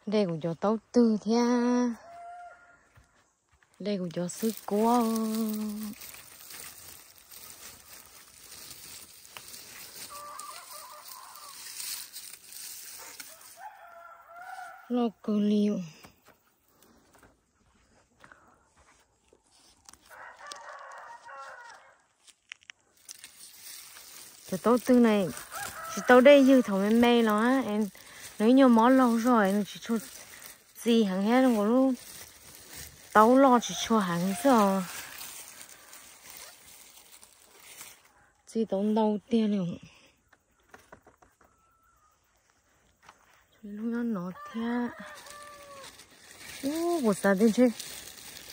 De kuv cov taub twg thiab, de kuv cov xwb kuab. Loj kawg li. Cov taub twg na, tsis tau dej ywg thaum me me los, nws ib nyuag mob laug zog nws tsis tshua txi heev thiab, zoo nkaus lub taub loj tsis tshua heev xwb os. Txi tau ntau tiag li. Lub nyob no thiab. Ub, kuv xav tias ntshe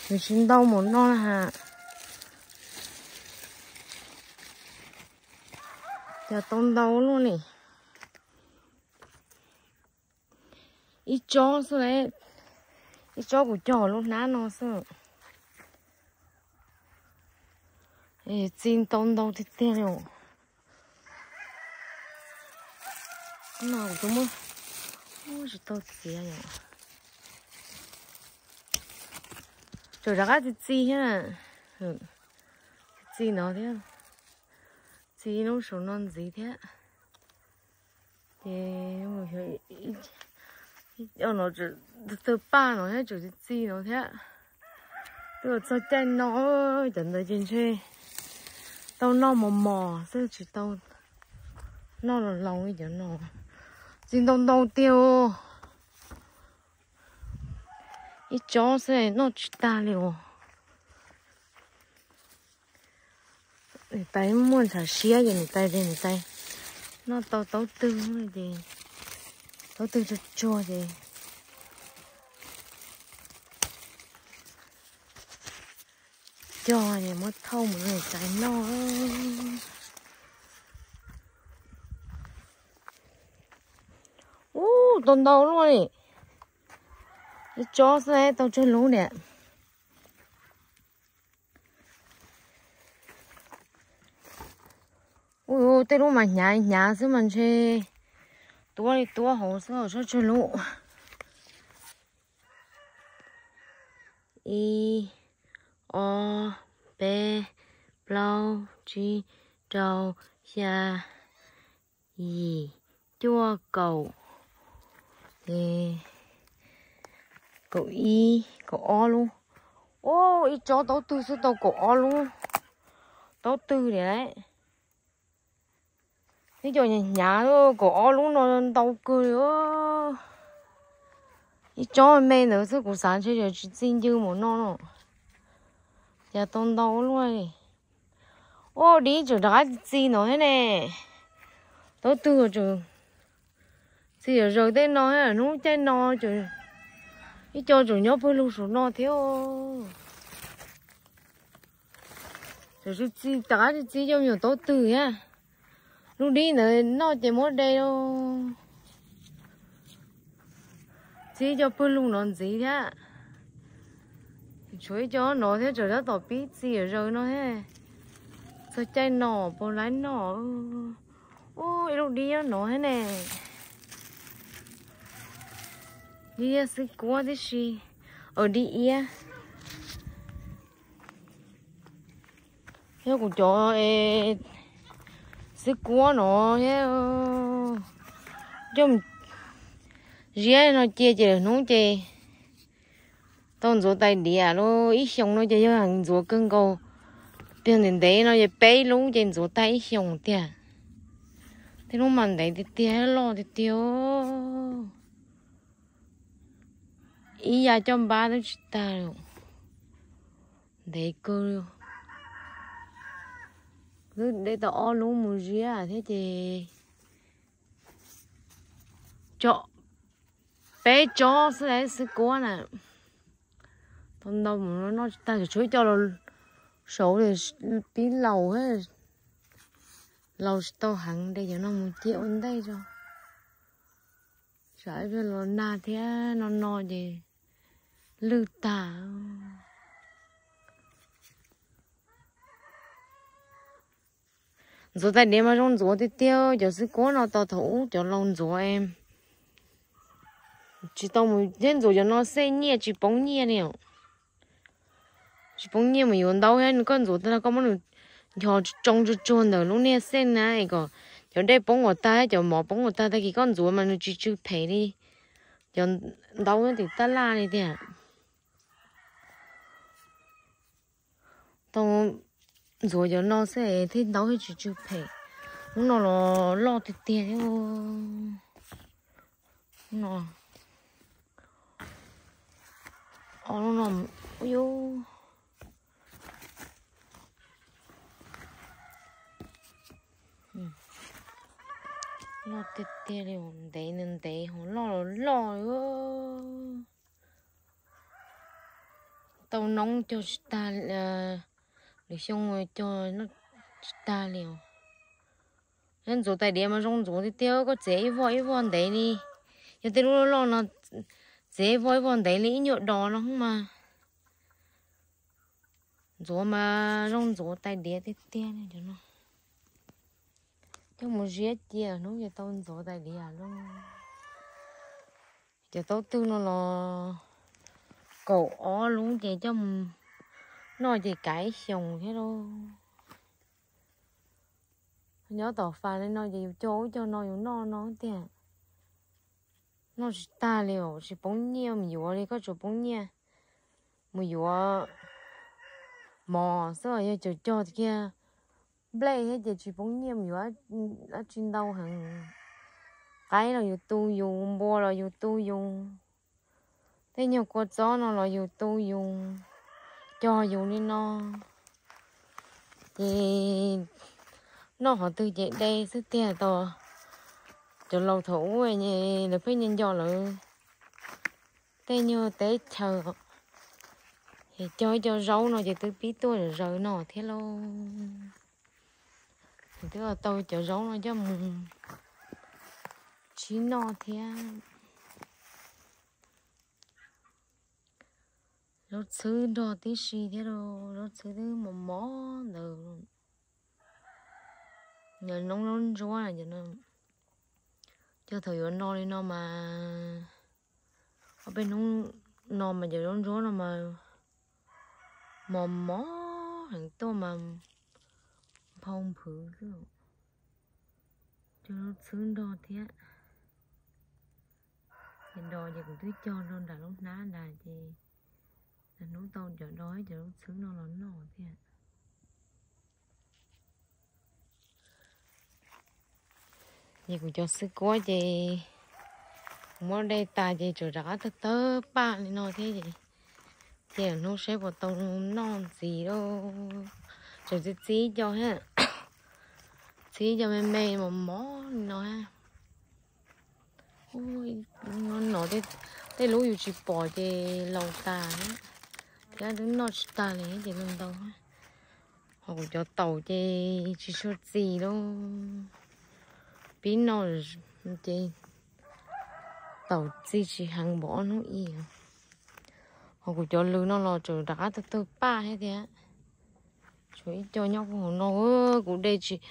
nws tsis ntau mus no na ha. Cas tau ntau luaj li. Ib tsob xwb, ib tsob kuv cog lub hnab no xwb. Txi tau ntau tiag tiag li. No kuv twb muab, tsis tau txiav os. Tseem rov qab txi txi thiab, txi no thiab, txi lub saum no ntxiv thiab. Ces no tseem tawg paj no thiab, tseem txi txi no thiab. Twb txog caij no, cov ntawd ces ntshe tau noj mos mos xwb, tsis tau noj los laus li cov no. Txi ntau ntau tiag. Ib tsob xwb noj tsis tag li os. Niam tais muaj ntshav siab ces niam tais, niam tais noj tau taub twg ces, taub twg tsuag tsuag ces cog es muab thauj mus rau niam tais noj. Ub, tau ntau luaj li. Ib tsob xwb tau tsawg lub niam. Ub, tej lub mas hnyav hnyav xwb mas ntshe tuab li tuab hauv xwb, tsob tsawg lub. Ib, ob, peb, plaub, tsib, rau, xya, yim, cuaj, kaum, kaum ib, kaum ob lub. Ub, ib tsob taub twg xwb tau kaum ob lub taub twg li lauj. Ib co hnyav hnyav, kaum ob lub no ntau kawg li. Ib tsob me ntawd xwb kuv xav ntshe yog tsis txi ncw mus no no. Cas tau ntau luaj li. Ua dib tseem rov qab txi no thiab ne. Taub twg tseem txi zom zaws tej no, hnub caij no ib co tseem nyob pawg lug saum no thiab. Tseem tsis txi, rov qab tsis txi coj me nyuam taub twg thiab. Lub dib ntawd noj ces muab de lauj. Txi ib co pawg lug no ntxiv thiab. Tshuav ib co no thiab, tseem tab tom pib txi zom zaws no thiab. Txog caij no puas laib noj. Ub, ib lub dib nyob no thiab ne. Dib xwb kuab tib si. Dib iab. Thiab kuv cov xwb kuab no thiab. Coj ziab no cia ces lwm hnub ces tau ntxuav tais diav lauj. Ib xyoos no ces yog heev ntxuav kawg nkaus. Tiag ntev ntev no ces peb lub ces ntxuav tag ib xyoos tiag. Tej lub mas ntev tiag tiag, loj tiag tiag. Ib yam coj npab twb tsis tag li. Ntev kawg li. Twb de tau ob lub mus ziab thiab ces tso, peb tsob xwb, xwb kuab na. Tau ntau mus no noj tsis tag, tshuav ib co saud pib laus, laus tsis tau heev, de cov no mus cia ua ntej tso. Tsam ib pliag los nag thiab no no ces lwj tag. Ntxuav tais diav mas zoo ntxuav tiag tiag, cov xwb kuab no tau thaum ub cov laus ntxuav. Tsis tau mus thiab, ntxuav cov no xej nyiaj tsis poob nyiaj li. Tsis poob nyiaj mus yuav ntaub thiab, koj ntxuav tag koj muab nws ncho tsoo tsuag tsuag ntawm lub niag xej na es kom cov dej poob kom tag thiab cov mov poob kom tag, tag kis koj ntxuav mas nws tsis tsw phem li cov ntaub tim tab laj li tiag. Tau ntxuav cov no xwb thiaj ntaub thiaj tsis tsw phem. Lub no los loj tiag tiag thiab. Lub no, ob lub no, ub yuv, loj tiag tiag li, ntev ntev hos loj los loj. Tau noob cog tsis tag, lwm xyoo cog tsis tag li os. Ntxuav tais diav mas zoo ntxuav tiag tiag, koj txiav ib voj ib voj ntev li. Yog tej lub loj loj no txiav ib voj ib voj ntev li ib nyuag dos no mas. Ntxuav mas zoo ntxuav tais diav tiag tiag li cov no. Coj mus ziab cia hnub ces tau ntxuav tais diav lauj. Cov taub twg no los kaum ob lub ces coj mus noj ces kav ib xyoos thiab lauj. Nyob tom fas li no ces yus cog ub cog no yus noj no tiag. Noj tsis tag li os, tsis poob nyiaj mus yuav li, koj tsuas poob nyiaj mus yuav mov xwb, yog cog cog kiag nplej thiab ces tsis poob nyiaj mus yuav dab tsi ntau heev. Qaib los yus tu yus, npua los yus tu yus, tej nyuag kua txob no los yus tu yus, cog yus li no. Ces noj qhov twg ces de xwb tiag. Tau cov laus thaum ub lawv pheej nco nco lawv tej nyuag teb chaws, es cog ib co zaub no ces twb pib tuaj zaws no thiab lauj. Twb tau cov zaub no coj mus tsib noj thiab. Zaub txhwb nrog tib si thiab lauj, zaub txhwb twb mos mos ntawd. Yog noob zaub ntsuab, cog thaum yuav no li no mas, ob peb hnub no mas cov zaub ntsuab no mas mos mos heev tuaj mas nphau nphwv xwb. Cog zaub txhwb nrog thiab. Ces dos ces kuv twb cog rau nram lub hnab nrad ces hnub tau cov dos cov zaub txhwb no los noj thiab. Ces kuv cov xwb kuab ces kuv muab de tas ces tseem rov qab tawg tawg paj li no thiab ces, ces hnub saib puas tau noj ntxiv lauj. Tseem txi txib co thiab, txib co me me mos mos li no. No tej lub yus tsis pom ces laus tas thiab, twb noj tsis tag li ces ntau ntau. Ho kuv cov taum ces tsis tshua txi lauj, pib noj ces taum txi tsis heev npaum ob hnub ib. Ho kuv cov lws no los tseem rov qab tawg tawg paj thiab tiag. Tshuav ib co nyob puag hauv no, kuv de tsis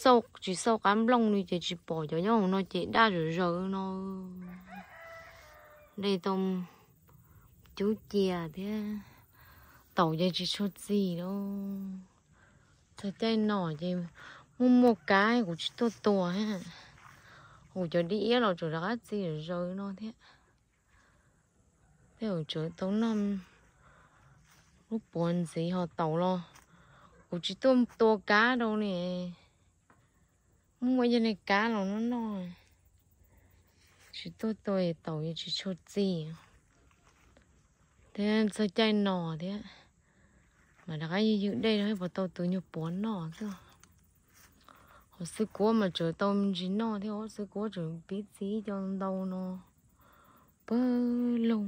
xauj, tsis xauj qab nplooj li ces tsis pom cov nyob hauv no ces daj zawm zaws no. De tau cub cia thiab, taum ces tsis tshua txi lauj. Txog caij no ces muaj muaj kab kuv tsis tuaj tua thiab. Kuv cov dib iab los tseem rov qab txi zawm zaws no thiab. Tej zaum tseem tau noj lub puav ntxiv ho taum los kuv tsis tuaj tua kab rau li. Muaj ib co niag kab los noj noj, tsis tuaj tua taum es tsis tshua txi. Thiab txog caij no thiab mas rov qab ywg ywg dej rau puas tau tus nyuag puav noj xwb. Ho xwb kuab mas tseem tau me ntsis noj thiab, xwb kuab tseem pib txi co ntau no. Pawg lug,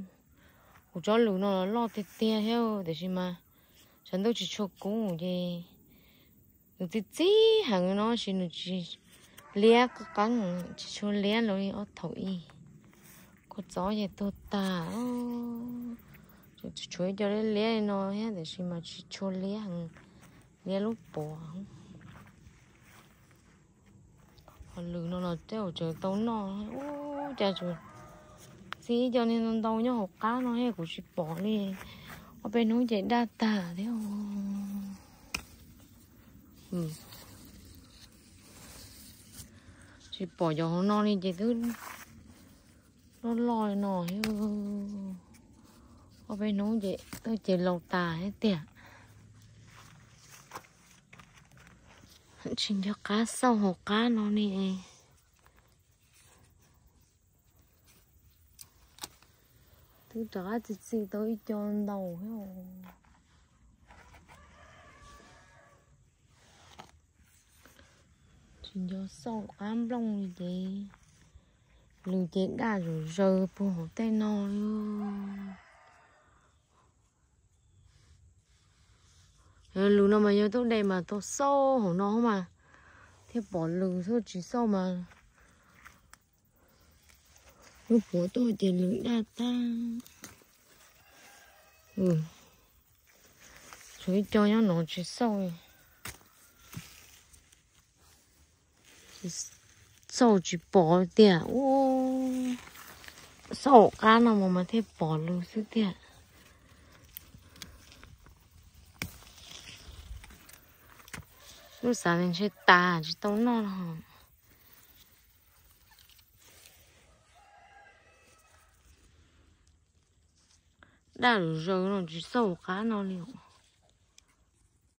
kuv tsob lws no loj tiag tiag thiab tiam sis mas tshav ntuj tsis tshua kub ces nws txi txi heev no sis nws tsis liab qeeb, tsis tshua liab li ob thaum ub. Kua txob ces tuag tag, tshuav ib co liab liab li no thiab tiam sis mas tsis tshua liab heev, liab lub puav. Ho lws no los tej zaum tseem tau noj, ub cas tseem Tib co niag ntau ntau nyob hauv qab no kuv tsis pom li. Ob peb hnub ces daj tag thiab. Tsis pom cov hauv no li ces twb loj loj no. Ob peb hnub ces twb ces laus tas thiab tiag. Tsis nco qab xauj hauv qab no li. Twb rov qab txi txi tau ib co ntau thiab. Tsis nco xauj qab nplooj li ces lws ces daj zom zaws puag hauv tej no li. Lws no mas yog tuaj de mas tau xauj hauv no mas thiaj pom lws, xauj tsis xauj mas lub puav tuaj ces lws daj tag. Tshuav ib co nyob no tsis xauj. Xauj tsis pom tiag. Xauj hauv qab no mas mas thiaj pom lws xwb tiag. Lub xav tias ntshe tas tsis tau noj no. Daj zom zaws no tsis xauj hauv qab no li.